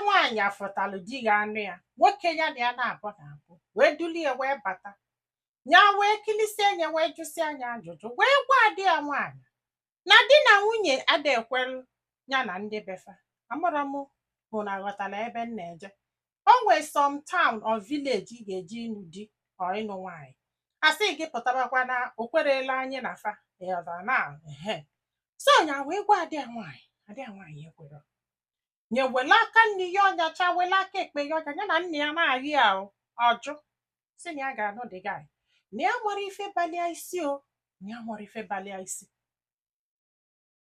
Nwaanyị afụtalụ di ya anụ ya nwoke ya na ya na-abụ na abụ wee dulie wee bata ya, wee kilisie anya, wee jụsị anya ajụjụ, wee gwa di ya nwaanyị na di na nwunye ada ekwelu ya na ndị befa. Amụrụ m hụ na ghọtara ebe m na-eje. O nwee some town or village ị ga-eji ịnụ di or ịnụ nwaanyị, asị gị pụtabakwa na okwerela anyị na fa, ịghọtara na ehe. So ya wee gwa di ya nwaanyị, adị ya nwaanyị ekwere nye, wele aka nne ya ọnyacha, wele aka ekpe ya ọnya, ya na nne ya na-ayị ya o. Ọjụ si na ya ga-anụ the guy, na ya nwere ife balia isi o, na ya nwere ife balia isi.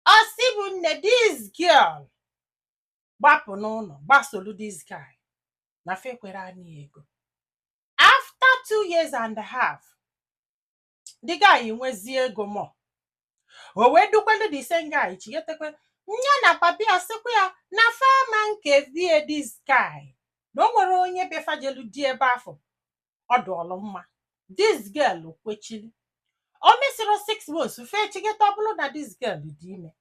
Ọ sị bụ nne, this girl gbapụ n'ụlọ gbasolu this guy na fekwere anyị ego. After 2 years and a half, the guy nwezie ego mọ, o wee dukwelu the same guy chigetekwe nya na papi ya, sịkwa ya na fama nke vie this guy, na o nwere onye befajelu di ebe afọ ọ dụọlụ mma. This girl kwechili. O mesịrị 6 months, fee chigeta, ọ bụrụ na this girl dị ime.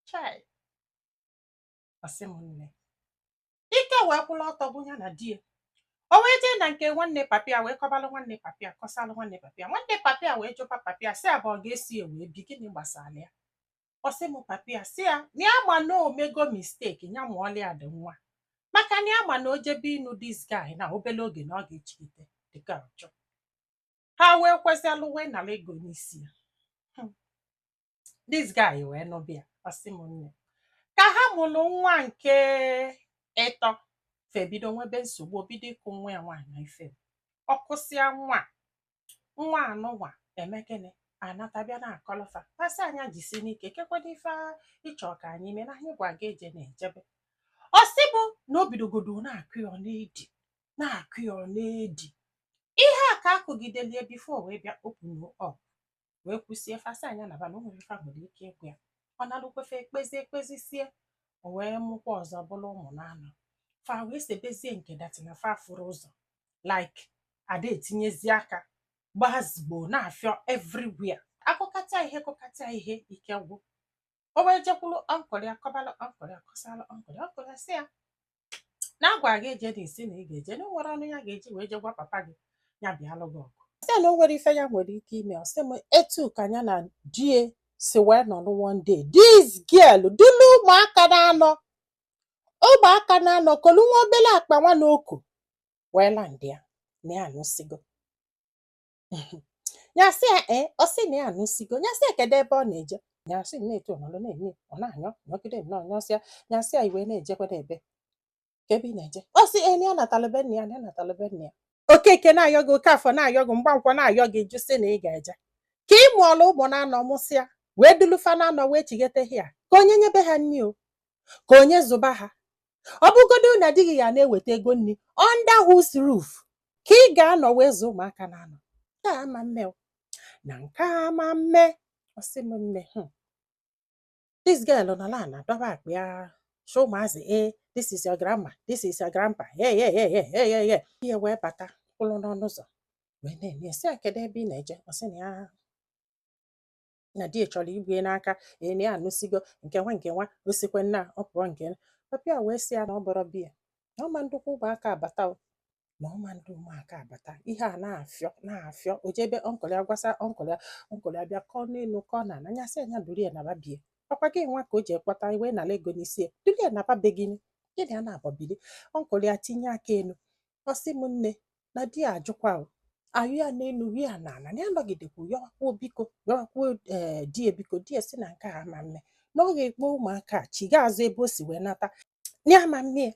Chai, ọsị m nne, ike wee kwụla ọtọ bụ ya na di ya. O wee jee na nke nwanne papi ya, wee kọbalụ nwanne papi ya, kọsalụ nwanne papi ya. Nwanne papi ya wee jụkwa papi ya, sị abụ ọ ga-esi ya wee bi, gịnị gbasara ya? Ọ sị m, papi ya sị ya na ya ma na omego mistake ya mụọla ya dị nwa, maka na ya ma na o jebe ịnụ this guy na obere oge na ọ ga-echigide dịka ọjọ ha, wee kwesịalụ wee nara ego n'isi ya. This guy wee nụbịa. Ọ sị m nne, ka ha mụrụ nwa nke ịtọ, fa ebido nwebe nsogbu. O bido ịkụ nwa ya nwaanyị ife. Ọ kụsịa nwa nwa anụnwa, eme gịnị? Anata bịa na akọlọfa, pasị anya jisi n'ike kekwado ife ịchọ ka anyị mee na anyị gwa gị eje na-ejebe. Ọ sị bụ na o bidogodo na-akụ ya, ọ na-edi, na-akụ ya, ọ na-edi. Ihe a ka akụgidelie before wee bịa open up, wee kwụsie fasị anya na bana o nwere ife nwere ike ịgwụ ya. Ọ nalụkwefe ekpezi ekpezisie, o wee mụkwa ọzọ, bụrụ ụmụ na-anọ. Fa wee sebezie nke that na fa fụrụ ụzọ, like ada etinyezi aka gbazigbo na-afịọ everywhere, akụkata ihe, kụkata ihe, ike gwụ. O wee jekwuru uncle ya, kọbalụ uncle ya, kọsalụ uncle ya. Uncle ya sị ya na agwa gị eje na isi na ị ga-eje, na o nwere ọnụ ya ga-eji wee je gwa papa gị ya bịalụ gị ọgụ, sị na o nwere ife ya nwere ike ime. Ọ sị m, etu ka ya na die si wee nọrọ, one day this girl dulu ụmụaka na-anọ, ụmụaka na-anọ, kolu nwa obele akpa nwa na oko wee land ya na ya anụsigo. Ya sị ya ee, ọ sị na ya anụsigo. Ya sị ya kedu ebe ọ na-eje? Ya sị na-etu ọnọdụ na-eme, ọ na-anyọ nyọgide nnọọ nyọsịa. Ya sị ya iwe na-ejekwa n'ebe ka ebe ị na-eje? Ọ sị ee, na ya natala be nna ya, na ya natala be nna ya. Okeke na-ayọ gị, Okafọ na-ayọ gị, Mgbankwọ na-ayọ gị, jụ sị na ị ga-eje ka ị mụọla ụmụ na-anọ, mụsịa wee dulufa na-anọ, wee chighete hia ka onye nyebe ha nri o, ka onye zụba ha. Ọ bụgodo na di gị ya na-eweta ego nri, under whose roof ka ị ga-anọ wee zụ ụmụaka na-anọ? Nke a ama mme o, na nke a ama mme. Ọ sị m nne, this girl nọ na dọba akpa ya, show ụmụazị, ee, this is your grandma, this is your grandpa, hey, hey, hey, hey, hey, hey, hey. Ihe wee bata kwụrụ n'ọnụ ụzọ wee na-eme, sị ya kedu ebe ị na-eje? Ọ sị na ya na di chọrọ igwe n'aka, ee, na ya anụsigo nke nwa, nke nwa osikwe nna ọ pụọ. Nke papa ya wee sị ya na ọ bụrụ biya, na ọ ma ndụkwa ụmụaka abata o, na ọ ma ndị ụmụaka abata. Ihe a na-afịọ na-afịọ, o jebe uncle ya, gwasa uncle ya. Uncle ya bịa kọọ n'elu, kọọ na anya, sị anya duru ya naba bie. Ọkwa gị nwa ka o ji ekpọta iwe nala ego n'isi ya, duru ya naba be gịnị, gịnị a na-abọbili. Uncle ya tinye aka elu. Ọ sị m nne, na di ya ajụkwa o, ayụ ya n'elu, ya na ala, na ya nọgidekwu yọwakwuo biko, yọwakwuo ee di ya biko. Di ya si na nke a ama mme, na ọ ga-ekpo ụmụaka a chiga azụ ebe o si wee nata, na ya ama mme ya,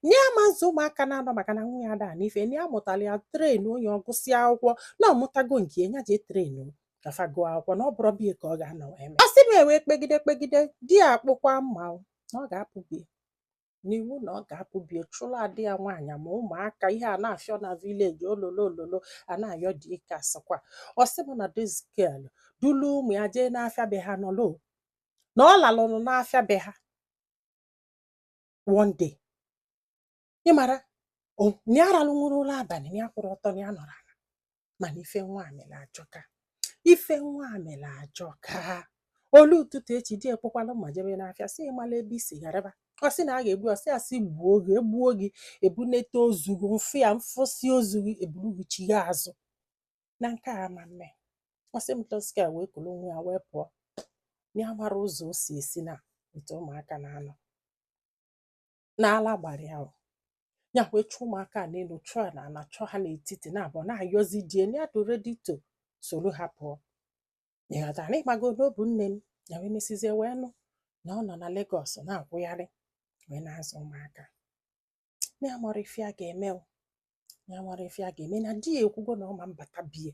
na ya ama nzụ ụmụaka na-anọ, maka na nwa ya ada n'ife, na ya mụtara ya train onye ọgụsị akwụkwọ, na ọmụtago nke ya, ya jee train ka fa gụọ akwụkwọ, na ọ bụrụ bie ka ọ ga-anọ wee mee. Ọ sị m ewee kpegide kpegide, di ya akpụkwa mma o, na ọ ga-apụ bie n'iwu, na ọ ga-apụ bie, chụrụ adị ya nwaanyị ma ụmụaka. Ihe a na-afịọ na village, ololo ololo a na-ayọ dị ike. Asịkwa, ọ sị m na this girl dulu ụmụ ya jee n'afịa be ha nọlụ, na ọ lalụrụ n'afịa be ha one day. Ịmara na ya ralụ nwụrụ ụlọ abalị, na ya kwụrụ ọtọ, na ya nọrọ ala. Mana ife nwa mere ajọka, ife nwa mere ajọka. Olu ụtụtụ echi, di ekwekwalụ ma jebe n'afịa, sị ịmala ebe isi gharịba. Ọ sị na a ga-egbu, ọ sị asị gbuo gị, egbuo gị, ebunete ozu gị, mfụ ya mfụsị ozu gị, eburu gị chigha azụ na nke a ama mme. Ọ sị m toska wee kulu nwa ya wee pụọ. Ya mara ụzọ o si esi na etu ụmụaka na-anọ n'ala gbara ya o. Ya wee chụọ ụmụaka a n'elu, chụọ ha n'ala, chụọ ha n'etiti na abụọ, na-ayọzi die na ya dị ready to soro ha pụọ. Ịghọtara na ịgbago n'obu nne m. Ya wee mesizie wee nụ na ọ nọ na Lagos na-akwụgharị wee na-azụ ụmụaka. Na ya mara ife a ga-eme o, ya mara ife a ga-eme, na di ya ekwugo na ọ ma mbata bie.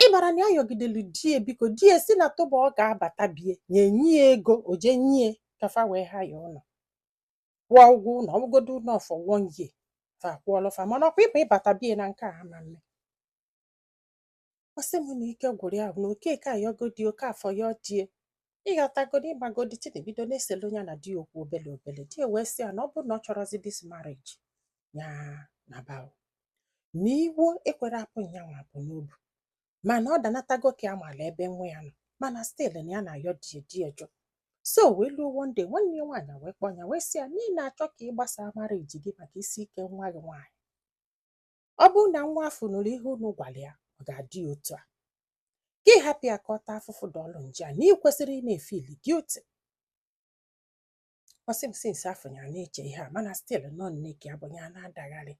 Ịmara na ya yọgidelu di ya, biko, di ya si na tụba ọ ga-abata bie, nye nye ya ego o jee nye kafa wee ha ya ụlọ, kwụọ ụgwọ ụlọ, ọbụgodo ụlọ for one year, fa kwụọlụ fa. Mana ọkwa ịba ịbata bie na nke a ama mme. Ọ sị m na ike gwụrụ ya, na Okeke ayọgodi oke afọ ya ọdie. Ịghọtagodi, ịgbagodi chinebido na-eselu ya na di ya okwu obele obele. Di ya wee sị ya na ọ bụrụ na ọ chọrọzi this marriage, ya naba o. Na iwo ekwere apụ nyanwa apụ n'obu, mana ọ danatago ka ya mala ebe nwa ya nọ, mana still na ya na-ayọ di ya, di ya jụ. So wee luo one day, nwanne ya nwaanyị wee kpọọ ya, wee sị ya na ị na-achọ ka ị gbasaa marriage gị maka isi ike nwa gị nwaanyị. Ọ bụrụ na nwa afọ nụrụ ihe unu gwara ya, ọ ga-adị ya otu a ka ị hapụ ya ka ọ taa afụfụ dọlụ nje a, na ị kwesịrị ị na-efeel guilty. Ọ sị m since afọ ya na-eche ihe a, mana still nọ nne ka ya bụ ya na-adagharị.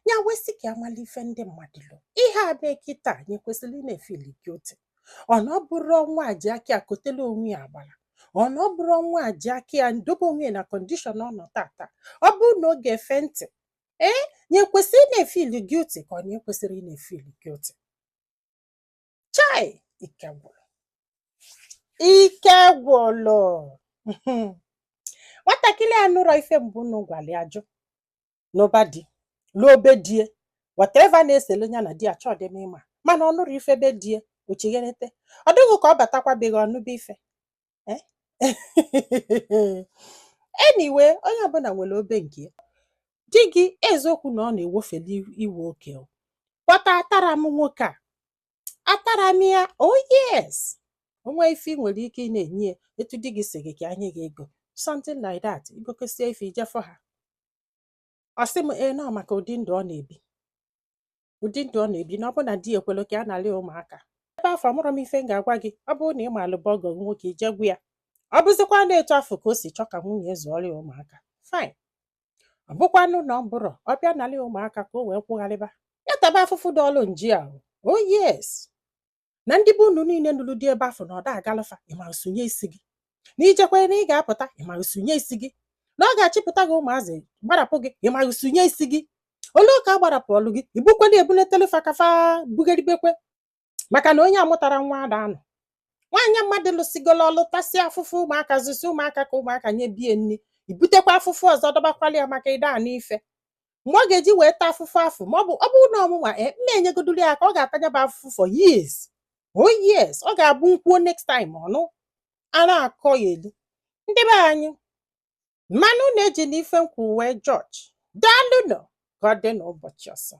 Ya wee sị ka ya mala ife ndị mmadụ lụ ihe a mee kịta, anyị kwesịrị ị na-efeel guilty. Ọ na ọ bụrụ nwa ji aka ya kotele onwe ya agbara, ọ na ọ bụrụ nwa ji aka ya ndobe onwe ya na condition ọ nọ tata. Ọ bụrụ na ọ ga-efe ntị ee, ya ekwesịrị ị na-efeel guilty, ka ọ na ekwesịrị ị na-efeel guilty. Chai, ike gwụrụ, ike gwụrụ nwatakịrị a. Nụrọ ife mbụ nụ gwara ya, jụ n'ụba di lụọ be die, whatever na-eselu ya na di ya chọọ dị m ịma, mana ọ nụrụ ife be die, ochigherete. Ọ dịghị ka ọ batakwa beghị ọnụbe ife. Anyway, onye ọbụla nwere obe nke ya. Di gị, eziokwu na ọ na-ewofeli iwe oke o, but atara m nwoke a, atara m ya. Oh yes, onwe ife ị nwere ike ị na-enye ya etu di gị si gị ka anye gị ego, something like that, igokesie ife ijefọ ha. Ọ sị m ee, nọ maka ụdị ndụ ọ na-ebi, ụdị ndụ ọ na-ebi, na ọ bụ na di ekwelu ka a na-alị ụmụaka ebe afọ. Mụrụ m ife m ga-agwa gị, ọ bụrụ na ị ma alụba ọgọ gị nwoke, ije gwa ya. Ọ bụzikwa na etu afọ ka o si chọọ ka nwunye zụọrọ ya ụmụaka, fine. Ọ bụkwanụ na ọ bụrụ ọ bịa nalị ụmụaka ka o wee kwụgharịba ya, taba afụfụ dọọlụ nji ahụ. Oh yes, na ndị be unu niile nụrụ di ebe afọ na ọ da agalụfa, ịma sonye isi gị na ijekwe na ị ga-apụta, ịma sonye isi gị na ọ ga-achịpụta gị ụmụazị gbarapụ gị, ịma sonye isi gị olee ka a gbarapụ ọlụ gị, ibukwela ebunetele fa kafa bugharibekwe, maka na onye amụtara nwa ada anọ. Nwaanyị mmadụ lụsigolo ọlụ, tasịa afụfụ ụmụaka, zụsi ụmụaka ka ụmụaka nye bie nri, ibutekwa afụfụ ọzọ dọbakwala ya maka ịda anụ ife. Mgbe ọ ga-eji wee taa afụfụ afụ, ma ọ bụrụ na ọmụnwa e mma enyegodulu ya ka ọ ga-atanya bụ afụfụ for years. Oh yes, ọ ga-abụ nkwuo next time ọnụ a na-akọ ya elu. Ndị be anyị, mmanụ na-eji n'ife nkwu wee jọji. Daalụ nọ, ka ọ dị n'ụbọchị ọzọ.